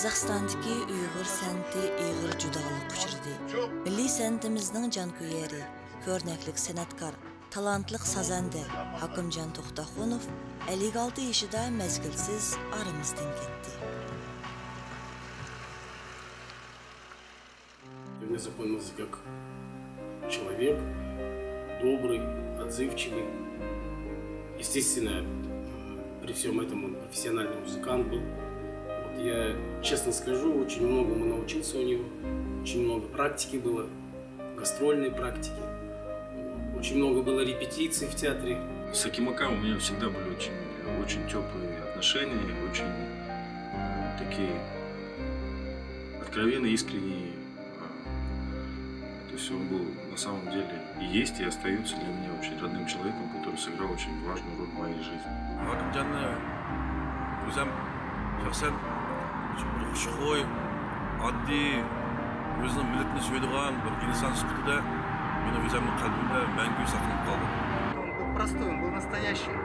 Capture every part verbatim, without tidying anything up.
قازاقىستاندىكى ئۇيغۇر سەنئىتى ئېغىر جۇدالىققا ئۇچرىدى. مىللىي سەنئىتىمىزنىڭ جانكۆيەرى، كۆرنەكلىك سەنئەتكار، تالانتلىق سازەندە ھاكىمجان توختاخۇنوف ئەللىك ئالتە يېشىدا مەزگىلسىز ئارىمىزدىن كەتتى. Меня запомнился как человек добрый, отзывчивый. Естественно, при всем этом он профессиональный музыкант был. Вот я, честно скажу, очень многому научился у него, очень много практики было, гастрольной практики. Очень много было репетиций в театре. С Акимака у меня всегда были очень, очень теплые отношения, очень, э, такие откровенные, искренние. А, то есть он был на самом деле и есть, и остается для меня очень родным человеком, который сыграл очень важную роль в моей жизни. Akimjanni o'zim shaxsan bir xushxo'y, oddiy, o'zini millatini suyadigan bir inson sifatida meni o'zimni qalbimda mangu saqlanib qoldi. Он был простой, он был настоящий.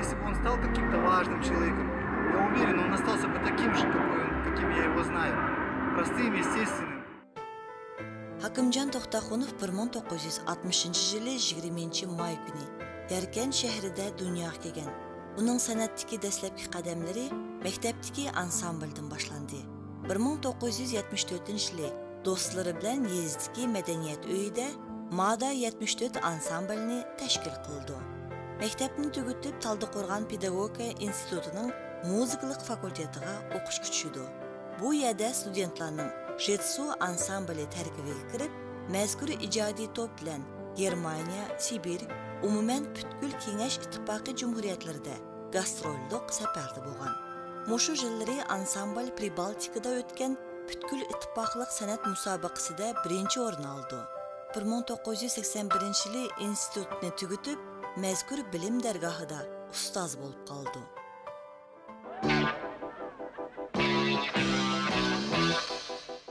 Если бы он стал каким-то важным человеком, я уверен, он остался бы таким же, какой он, каким я его знаю. Простым, естественным. ھاكىمجان توختاخۇنوف بىر مىڭ توققۇز يۈز ئاتمىشىنچى يىلى يىگىرمىنچى ماي كۈنى ياركەنت شەھىرىدە دۇنياغا كەلگەن. ئۇنىڭ سەنئەتتىكى دەسلەپكى قەدەملىرى مەكتەپتىكى ئانسامبىلدىن باشلاندى. بىر مىڭ توققۇز يۈز يەتمىش تۆتىنچى يىلى دوستلىرى بىلەن يېزىدىكى مەدەنىيەت ئۆيىدە مادا يەتمىش تۆت ئانسامبىلنى تەشكىل قىلىدۇ. مەكتەپنى تۈگىتىپ، تالدىقورغان پېداگوگىكا ئىنستىتۇتىنىڭ مۇزىكىلىق فاكۇلتېتىغا ئوقۇشقا چۈشىدۇ. بۇ يەردە ستۇدېنتلارنىڭ ژېتسۇ ئانسامبىلى تەركىبىگە كىرىپ، مەزكۇر ئىجادىي توپ بىلەن گېرمانىيە، سىبىر، ئومۇمەن پۈتكۈل كېڭەش ئىتتىپاقى جۇمھۇرىيەتلىرىدە گاستروللۇق سەپەردە بولغان. مۇشۇ يىللىرى ئانسامبىل پرىبالتىكىدا ئۆتكەن پۈتكۈل ئىتتىپاقلىق سەنئەت مۇسابىقىسىدە بىرىنچى ئورۇن ئالىدۇ. بىر مىڭ توققۇز يۈز سەكسەن بىرىنچى يىلى ئىنستىتۇتنى تۈگىتىپ، مەزكۇر بىلىم دەرگاھىدا ئۇستاز بولۇپ قالىدۇ.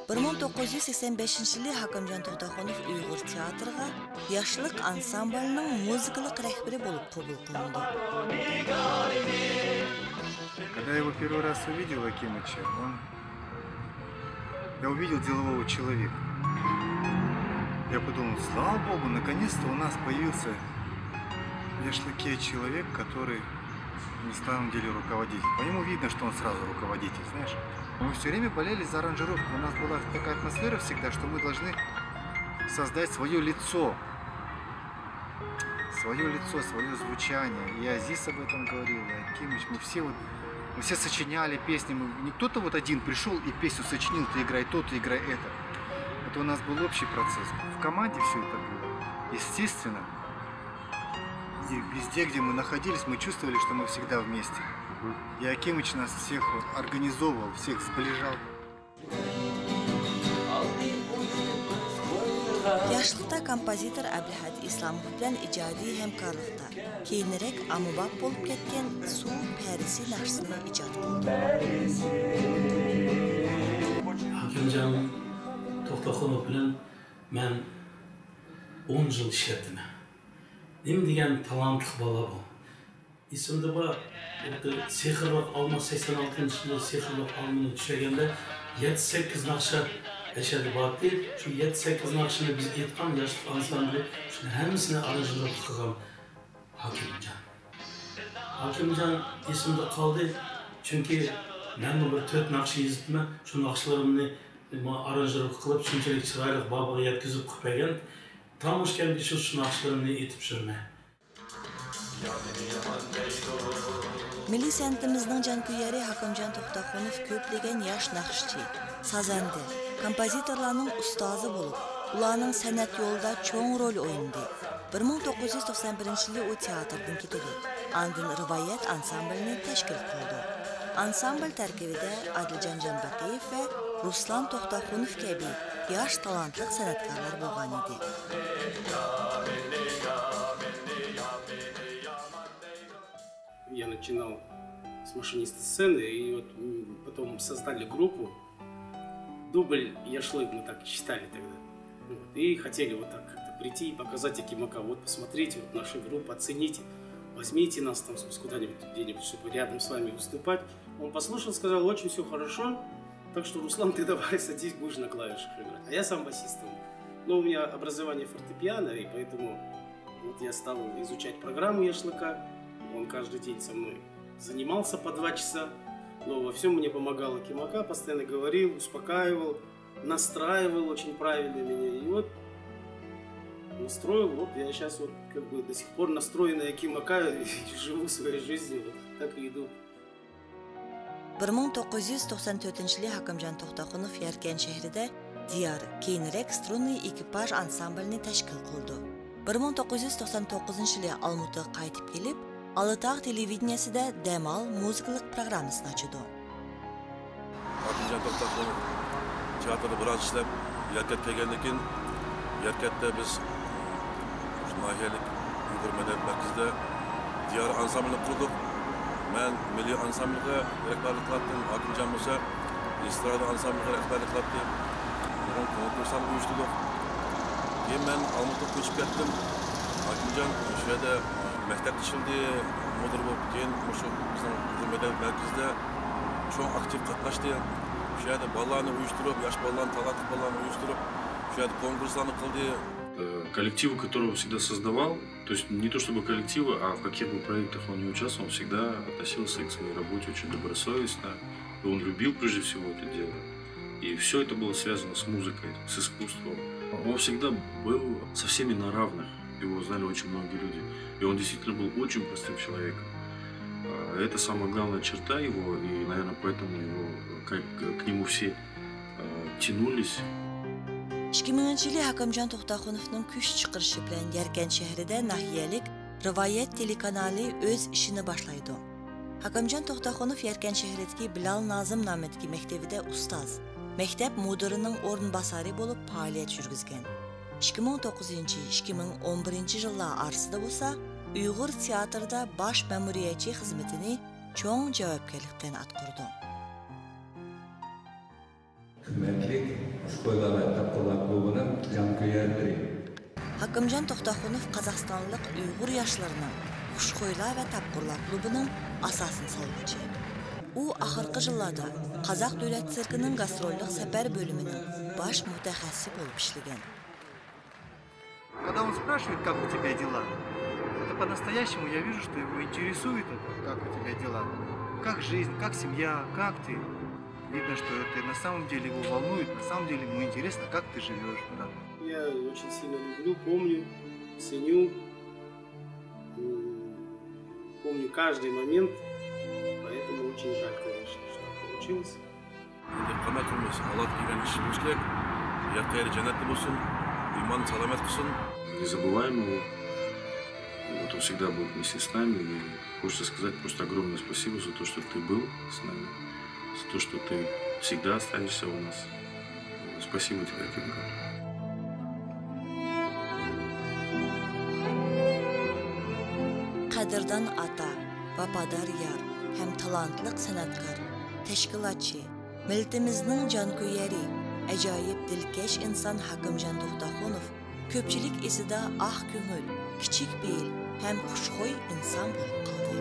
بىر مىڭ توققۇز يۈز سەكسەن بەشىنچى يىلى ھاكىمجان توختاخۇنوف ئۇيغۇر تىياتىرىغا ياشلىق ئانسامبىلنىڭ مۇزىكىلىق رەھبىرى بولۇپ قوبۇل قىلىنىدۇ. Когда я его первый раз увидел, Акимыча, он, я увидел делового человека. Я подумал, слава богу, наконец-то у нас появился в Яшлыке человек, который на самом деле руководитель. По нему видно, что он сразу руководитель, знаешь. Мы все время болели за аранжировку. У нас была такая атмосфера всегда, что мы должны создать свое лицо. Свое лицо, свое звучание. И Азиз об этом говорил, и Акимыч. Мы все вот, мы все сочиняли песни. Мы, не кто-то вот один пришел и песню сочинил, ты играй то, ты играй это. Это у нас был общий процесс. В команде все это было. Естественно, и везде, где мы находились, мы чувствовали, что мы всегда вместе. И Акимыч нас всех вот организовывал, всех сближал. ياشلىقتا كومپوزىتور ئابلىھەدى ئىسلاموف بىلەن ئىجادىي ھەمكارلىقتا، كېيىنرەك ئاممىباب بولۇپ كەتكەن سۇ پەرىسى ناخشىسىنى ئىجاد قىلدى. ھاكىمجان توختاخۇنوف بىلەن مەن ئون يىل ئىشلەتتىم. نېمە دېگەن تالانتلىق بالا بۇ. ئېسىمدە بار، سېخىرلىق ئالما، سەكسەن ئالتىنچى يىلى سېخىرلىق ئالمىنى چۈشۈرگەندە يەتتە-سەككىز ناخشا ئەشەدە بارتتى. شۇ يەتتە-سەككىز ناخشىنى بىز ئېيتقان ياشلىق ئانسامبىلى، شۇنى ھەممىسىنى ئارانژىروۋكا قىلغان ھاكىمجان. ھاكىمجان ئېسىمدە قالدى، چۈنكى مەنمۇ بىر تۆت ناخشا يېزىپتىمەن. شۇ ناخشىلىرىمنى ئارانژىروۋكا قىلىپ، شۇنچىلىك چىرايلىق بابىغا يەتكۈزۈپ قىلىپ بەرگەن. تاڭ ئۆچكەنگىچە شۇ ناخشىلىرىمنى ئېيتىپ يۈرىمەن. مىللىي سەنئىتىمىزنىڭ جانكۆيەرى ھاكىمجان توختاخۇنوف كۆپلىگەن ياش ناخشىچى، سازەندە، كومپوزىتورلارنىڭ ئۇستازى بولۇپ، ئۇلارنىڭ سەنئەت يولىدا چوڭ رول ئوينىدى. بىر مىڭ توققۇز يۈز توقسان بىرىنچى يىلى ئۇ تىياتىردىن كېتىدۇ. ئاندىن رىۋايەت ئانسامبىلىنى تەشكىل قىلىدۇ. ئانسامبىل تەركىبىدە ئادىلجان جانبەقىيېۋ ۋە رۇسلان توختاخۇنوف كەبى ياش تالانتلىق سەنئەتكارلار بولغان ئىدى. Я начинал с машинистой сцены, и вот, м, потом создали группу. Дубль «Яшлык» мы так считали тогда. Вот. И хотели вот так как-то прийти и показать Акимака. Вот, посмотрите, вот наша группа, оцените, возьмите нас там с-, куда-нибудь, где-нибудь, чтобы рядом с вами выступать. Он послушал, сказал: «Очень все хорошо, так что, Руслан, ты давай садись, будешь на клавишах играть, а я сам басистом». Но у меня образование фортепиано, и поэтому вот я стал изучать программу Яшлыка. Он каждый день со мной занимался по два часа, но во всем мне помогал Аким Ака, постоянно говорил, успокаивал, настраивал очень правильно меня. И вот настроил, вот я сейчас вот как бы до сих пор настроенный Аким Ака, и живу своей жизнью, вот так и иду. بىر مىڭ توققۇز يۈز توقسان تۆتىنچى يىلى ھاكىمجان توختاخۇنوف يەركەن شەھىرىدە دىيار، كېيىنرەك سترۇننىي ئېكىپاژ ئانسامبىلىنى تەشكىل قىلىدۇ. بىر مىڭ توققۇز يۈز توقسان توققۇزىنچى يىلى ئالمۇتىغا قايتىپ كېلىپ، ئالىتاغ تېلېۋىدېنىيەسىدە دەم ئال مۇزىكىلىق پروگراممىسىنى ئاچىدۇ. ئاكىمجان توختاخۇنوف تىياتىردا بىر ئاز ئىشلەپ، يەركەنتكە كەلگەندىن كېيىن، يەركەنتتە بىز شۇ ناھىيەلىك ئۇيغۇر مەدەنىيەت مەركىزىدە دىيار ئانسامبىلىنى قۇردۇق. مەن مىللىي ئانسامبىلغا رەھبەرلىك قىلاتتىم، ئاكىمجان بولسا ئېسترادا ئانسامبىلغا رەھبەرلىك قىلاتتى. نۇرغۇن كونكۇرسلارنى ئۇيۇشتۇردۇق. كېيىن مەن ئالمۇتىغا كۆچۈپ كەتتىم. ئاكىمجان شۇ يەردە مەكتەپتە ئىشلىدى، مۇدىر بولۇپ، كېيىن مۇشۇ بىزنىڭ ئۇيغۇر مەدەنىيەت مەركىزىدە چوڭ ئاكتىپ قاتناشتى. شۇ يەردە بالىلارنى ئۇيۇشتۇرۇپ، ياش بالىلارنى، تالانتلىق بالىلارنى ئۇيۇشتۇرۇپ، شۇ يەردە كونكۇرسلارنى قىلدى. Э, коллективы, которого всегда создавал, то есть не то чтобы коллективы, а в каких бы проектах он не участвовал, он всегда относился к своей работе очень добросовестно. И он любил прежде всего это дело. И все это было связано с музыкой, с искусством. Он всегда был со всеми на равных. Его знали очень многие люди. И он действительно был очень простым человеком. А, это самая главная черта его, и, наверное, поэтому его, как, к нему все, э, тянулись. ئىككى مىڭىنچى يىلى ھاكىمجان توختاخۇنوفنىڭ كۈچ چىقىرىشى بىلەن يەركەنت شەھىرىدە ناھىيەلىك رىۋايەت تېلېكانالى ئۆز ئىشىنى باشلايدۇ. ھاكىمجان توختاخۇنوف يەركەنت شەھىرىدىكى بىلال نازىم نامىدىكى مەكتىۋىدە ئۇستاز، مەكتەپ مۇدىرىنىڭ ئورۇنباسارى بولۇپ پائالىيەت يۈرگۈزگەن. ئىككى مىڭ توققۇزىنچى، ئىككى مىڭ ئون بىرىنچى يىللار ئارىسىدا بولسا ئۇيغۇر تىياتىرىدا باش مەمۇرىيەتچى خىزمىتىنى چوڭ جاۋابكەرلىك بىلەن ئاتقۇرىدۇ. ھۆرمەتلىك خۇشخويلار ۋە تاپقۇرلار كۇلۇبىنىڭ جانكۆيەرلىرى. ھاكىمجان توختاخۇنوف قازاقىستانلىق ئۇيغۇر ياشلىرىنىڭ خۇشخويلار ۋە تاپقۇرلار كۇلۇبىنىڭ ئاساسىنى سالغۇچى. ئۇ ئاخىرقى يىللاردا قازاق دۆلەت سىركىنىڭ گاستروللۇق سەپەر بۆلۈمىنىڭ باش مۇتەخەسسىسى بولۇپ ئىشلىگەن. Когда он спрашивает, как у тебя дела, это по-настоящему, я вижу, что его интересует это, как у тебя дела, как жизнь, как семья, как ты. Видно, что это на самом деле его волнует, на самом деле ему интересно, как ты живешь. Да. Я очень сильно люблю, помню, ценю, м, помню каждый момент, поэтому очень жаль, конечно, что так получилось. Endi qanday qilamiz? Alloh kelgan ish bo'lishi kerak. Yotgan yeri jannatda bo'lsin, iymonini salomat qilsin. Не забываем его. Вот он всегда будет вместе с нами. И хочется сказать просто огромное спасибо за то, что ты был с нами, за то, что ты всегда останешься у нас. Спасибо тебе, Акимка. قەدىردان ئاتا، ۋاپادار يار ھەم تالانتلىق سەنئەتكار، تەشكىلاتچى، مىللىتىمىزنىڭ جانكۆيەرى، ئاجايىپ دىلكەش ئىنسان ھاكىمجان توختاخۇنوف كۆپچىلىك ئېسىدا ئاق كۆڭۈل، كىچىك پېئىل ھەم خۇشخۇي ئىنسان بولۇپ قالدى.